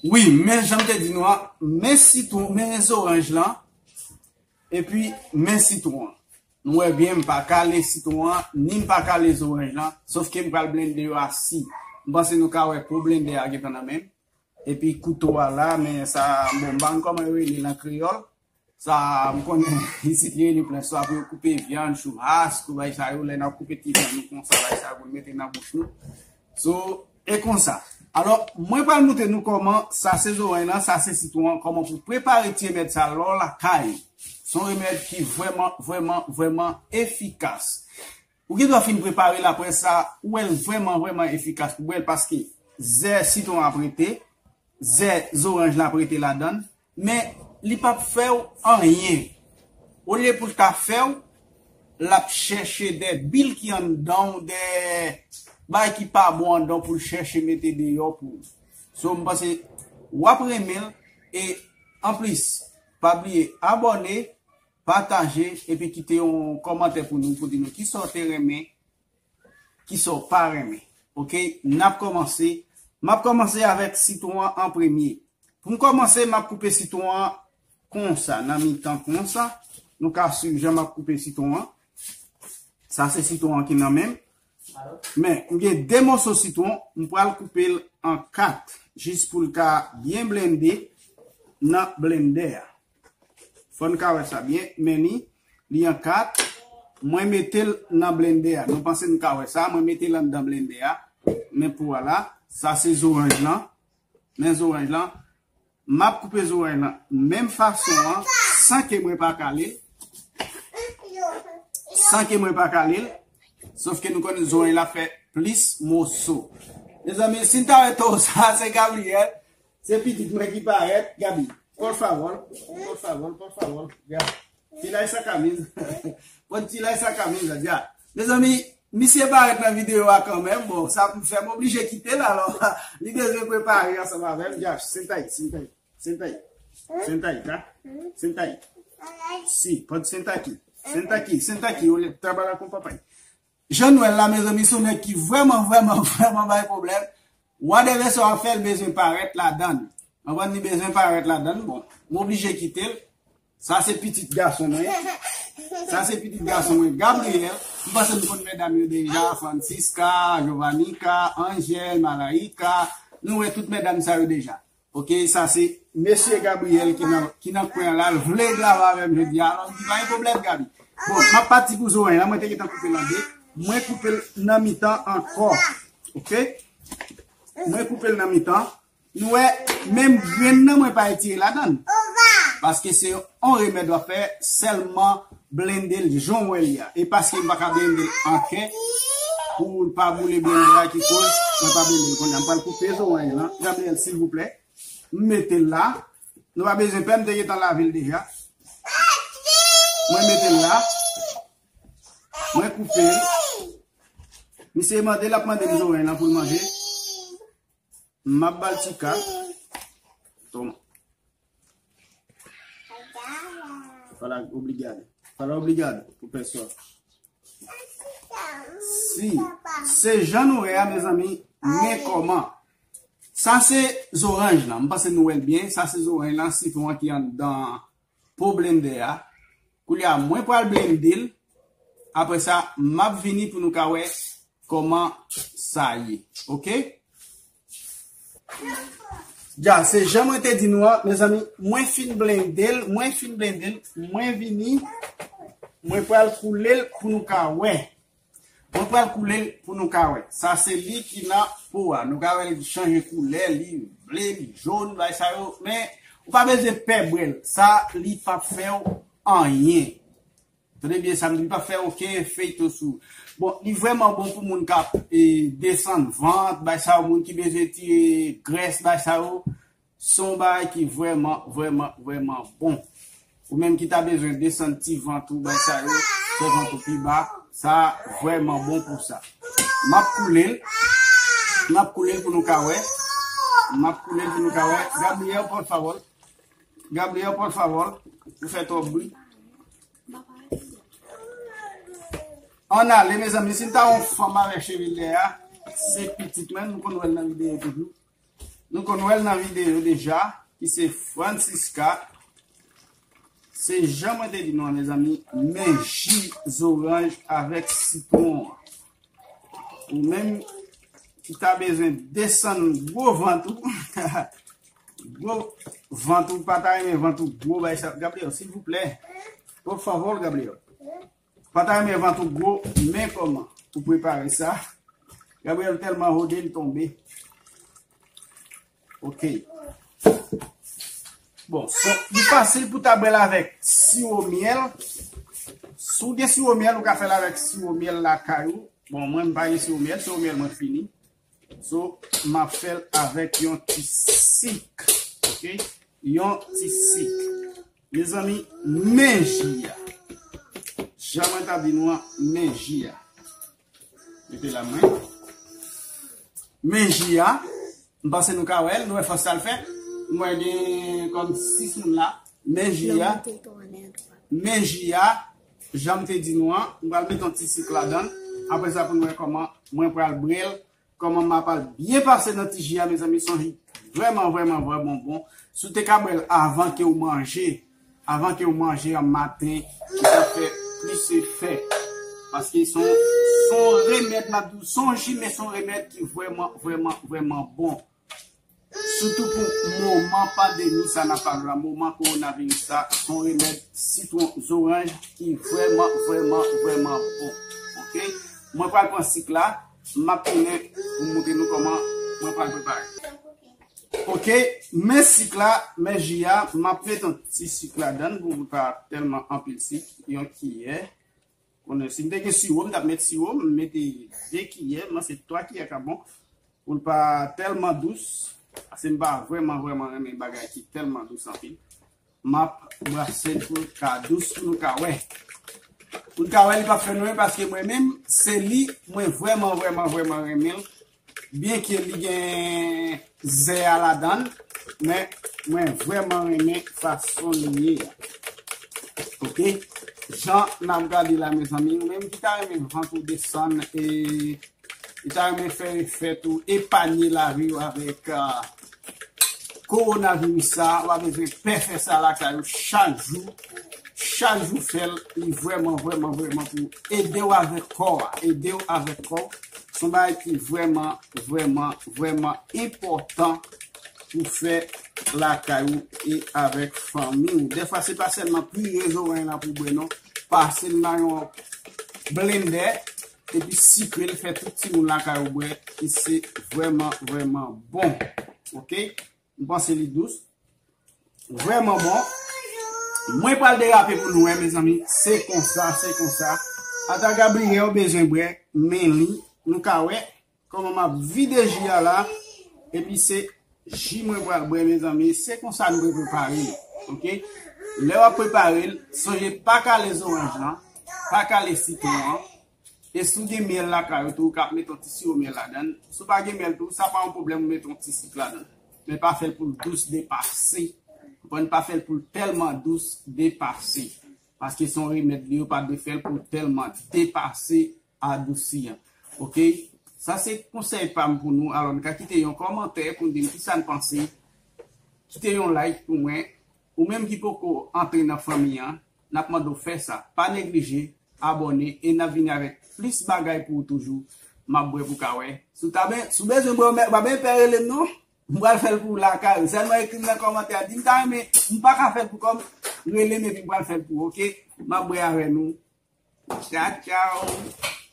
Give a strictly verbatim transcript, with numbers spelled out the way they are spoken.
Wi, men jan m te di nou an, men sitwon, men zoranj lan, epi men sitwon an. Nou wè byen, m pa kale sitwon an, ni m pa kale zoranj lan, sofke m pral blende yo a si. M panse nou ka wè po blende a gentan nan men m. Epi kouto a la, men sa, bon, m pa konn kòman yo rele l an kreyòl. Sa, m konnen isit li rele plen swa pou yo koupe vyann, chouhask, kou bay sa yo, lè n ap koupe ti vyann nou konsa, bay sa yo pou n mete nan bouch nou. So, e konsa. Alò, mwen pral montre nou kòman sa se zoranj lan, sa se sitwon an, kòman pou prepare ti remèd sa lè w lakay ou. Se yon remèd ki vrèman, vrèman, vrèman efikas. Ou gen dwa fin prepare l apre sa, ou wè l vrèman, vrèman efikas pou bwè l paske zè sitwon ap rete, zè zoranj la ap rete ladan l, men li p ap fè w anyen. Olye pou l ta fè w, l ap chèche de bil ki anndan w, de bagay ki pa bon anndan w pou l chèche mete deyò pou ou. So, m panse w ap renmen l, e anplis, pa bliye abòne, pataje, epi kite yon kòmantè pou nou, pou di nou kisa w te renmen, kisa w pa renmen. Oke, n ap kòmanse. M ap kòmanse avèk sitwon an an premye. Pou m kòmanse, m ap koupe sitwon an konsa, nan mitan konsa. Nou ka swiv jan m ap koupe sitwon an. Sa se sitwon an ki nan men m. Men, m gen de moso sitwon, m pral koupe l an kat, jis pou l ka byen blende nan blendè a. Fò n ka wè sa byen, men ni, li an kat, mwen mete l nan blendè a. Nou panse n ka wè sa, mwen mete l anndan blendè a. Men pou wala, sa se zoranj lan. Men zoranj lan. M ap koupe zoranj lan menm fason an, san ke mwen pa kale l. San ke mwen pa kale l. Sofke nou konnen zoranj la fè plis moso. Mezanmi, si n ta wè towo sa, se Gabriel. Se pitit mwen ki parèt. Gabi, por favor. Por favor, por favor. Ya. Tira esa camisa. Pon tira esa camisa, ya. Mezanmi, misye parèt nan videyo a kanmenm. Bon, sa fè m oblije kite l, alò. Li bezwen prepare ansanm avè m. Ya, senta aí, senta aí. Senta aí. Senta aí, tá? Senta aí. Si, pode sentar aqui. Senta aqui, senta aqui. Olha, trabalha com o papai. Jan Nwèl la, mezanmi, se yon nèg ki vrèman, vrèman, vrèman bay pwoblèm. Whatever sa w ap fè, l bezwen parèt ladan l. Konprann, li bezwen parèt ladan l. Bon, m oblije kite l. Sa se pitit gason mwen. Sa se pitit gason mwen, Gabriel. M panse nou konn medam yo deja, Francisca, Jovannica, Angel, Malaika. Nou wè tout medam sa yo deja. Oke, sa se mesye Gabriel ki nan, ki nan kwen an la, l vle travay avè m jodi a. Alò, m di, pa gen pwoblèm, Gabi. Bon, m ap pati pou zoranj lan, mwen te gentan koupe l an de. Mwen koupe l nan mitan ankò. Oke? Mwen koupe l nan mitan. Nou wè, menm grenn nan, mwen pa retire ladan l. Paske se yon remèd w ap fè, sèlman blende l jan w wè l ye a. E paske m pa ka blende l an kè, pou l pa boule blendè a ki koz, mwen pa blende l kounye a. M pral koupe zoranj lan. Gabriel, silvouplè. M mete l la. Nou pa bezwen pè, m te gentan lave l deja. Mwen mete l la. Mwen koupe l. Misye mande, l ap mande m zoranj lan pou l manje. M ap ba l ti kat. Toma. Fala obrigado. Fala obrigado pro pessoal. Si, se jan nou wè a, mezanmi, men kòman. Sa se zoranj lan. M panse nou wè l byen. Sa se zoranj lan, sitwon an ki anndan po blendè a. Koulye a, mwen pral blende l. Apre sa, m ap vini pou nou ka wè kòman sa ye. Oke? Dja, se jan mwen te di nou an, mezanmi, mwen fin blende l, mwen fin blende l, mwen vini, mwen pral koule l pou nou ka wè. Mwen pral koule l pou nou ka wè. Sa se li ki nan po a. Nou ka wè li chanje koulè, li ble, li jòn, bay sa yo. Men, ou pa bezwen pè bwè l. Sa, li p ap fè w anyen. Tande byen sa m di, li p ap fè okenn efekto sou. Bon, li vrèman bon pou moun k ap, e, desann vant, bay sa yo, moun ki bezwen tire grès, bay sa yo. Se yon bagay ki vrèman, vrèman, vrèman bon. Ou menm ki ta bezwen desann ti vant ou, bay sa yo, fè vant ou pi ba, sa vrèman bon pou sa. M ap koule l. M ap koule l pou nou ka wè. M ap koule l pou nou ka wè. Gabriel, por favor. Gabriel, por favor. Ou fè twòp bri. Ann ale, mezanmi, si n ta wè yon fanm avèk cheve lè a, se pitit mwen, nou konn wè l nan videyo toujou. Nou konn wè l nan videyo deja, ki se Francisca. Se jan mwen te di nou an, mezanmi, men ji zoranj avèk sitwon an. Ou menm ki ta bezwen desann gwo vant ou, gwo vant ou, pa ta renmen vant ou gwo bay sa. Gabriel, silvouplè. Por favor, Gabriel. Pa ta renmen vant ou gwo, men kòman pou prepare sa. Gabriel tèlman rode, li tonbe. Ok. Bon, so, li fasil pou ta bwè l avèk siwo myèl. Si w gen siwo myèl, ou ka fè l avèk siwo myèl lakay ou. Bon, mwen, m pa gen siwo myèl, siwo myèl mwen fini. So, m ap fè l avèk yon ti sik. Ok? Yon ti sik. Mezanmi, men ji a. Jan mwen ta di nou an, men ji a. Mete la mwen. Men ji a. M panse nou ka wè l, nou wè fòs sa l fè. M wè gen kòm sis moun la. Men ji a. Men ji a. Jan m te di nou an, m pral mete yon ti sik ladan l. Apre sa, pou nou wè kòman mwen pral bwè l. Kòman m ap al byen pase nan ti ji a, mezanmi, se yon ji vrèman, vrèman, vrèman bon. Si w te ka bwè l avan ke w manje, avan ke w manje an maten, li t ap fè plis efè. Paske se yon, se yon remèd, m ap di w, se yon ji, men se yon remèd ki vrèman, vrèman, vrèman bon. Sitou pou moman pandemi sa n ap pale la, moman kowonaviris sa, se yon remèd sitwon, zoranj ki vrèman, vrèman, vrèman bon. Ok? Mwen pral pran sik la, m ap tounen pou m montre nou kòman mwen pral prepare. Ok, men sik la, men ji a, m ap met yon ti sik ladan l pou l pa tèlman anpil sik, yon kiyè. Konnen, si m te gen siwo, m t ap met siwo, m mete de kiyè, men se twa kiyè ka bon. Pou l pa tèlman dous, paske m pa vrèman, vrèman renmen bagay ki tèlman dous anpil. M ap brase l pou l ka dous, pou nou ka wè. Pou nou ka wè, li p ap fè nou anyen, paske mwen menm, se li, mwen vrèman, vrèman, vrèman renmen l. Byenke li gen zè a ladan l, men mwen vrèman renmen fason li ye a. Ok? Jan n ap gade la, mezanmi, ou menm ki ta renmen vant ou desann, e, ki ta renmen fè efè tou, epanye lavi w avèk, ah, kowonaviris sa, w pa bezwen pè fè sa lakay ou chak jou. Chak jou fè l, li vrèman, vrèman, vrèman pou ede w avèk kò a, ede w avèk kò w. Se yon bagay ki vrèman, vrèman, vrèman enpòtan pou fè lakay ou e avèk fanmi w. Dèfwa, se pa sèlman pire zoranj la pou bwè, non. Pase l nan yon blendè, epi sikre l, fè tout timoun lakay ou bwè, e se vrèman, vrèman bon. Ok? M panse li dous. Vrèman bon. Mwen pral derape pou nou wè, mezanmi. Se konsa, se konsa. Ata Gabriel bezwen bwè, men li, nou ka wè kòman m ap vide ji a la. Epi se ji mwen pral bwè, mezanmi. Se konsa nou dwe prepare l. Ok? Lè w ap prepare l, sonje pa kale zoranj lan, pa kale sitwon an. E si w gen myèl lakay ou tou, ou ka mete yon ti siwo myèl ladan l. Si w pa gen myèl tou, sa pa yon pwoblèm, ou mete yon ti sik ladan l. Men pa fè l pou l dous depase. Konprann, pa fè l pou l tèlman dous depase. Paske se yon remèd li, ou pa dwe fè l pou l tèlman depase, adousi an. Ok? Sa se konsèy pa m pou nou. Alò, n ka kite yon kòmantè pou n di m kisa n panse. Kite yon like pou mwen. Ou menm ki poko antre nan fanmi an, n ap mande w fè sa. Pa neglije, abòne, e n ap vini avèk plis bagay pou ou toujou. M ap bwè pou ka wè. Si w ta ben, si w bezwen bwè, w pa ben pè rele m non. M pral fè l pou w lakay ou. Sèlman ekri m nan kòmantè a. Di m ta renmen, m pa ka fè l pou kò m. Rele m epi m pral fè l pou ou, ok? M ap bwè avè nou. Tchao, tchao.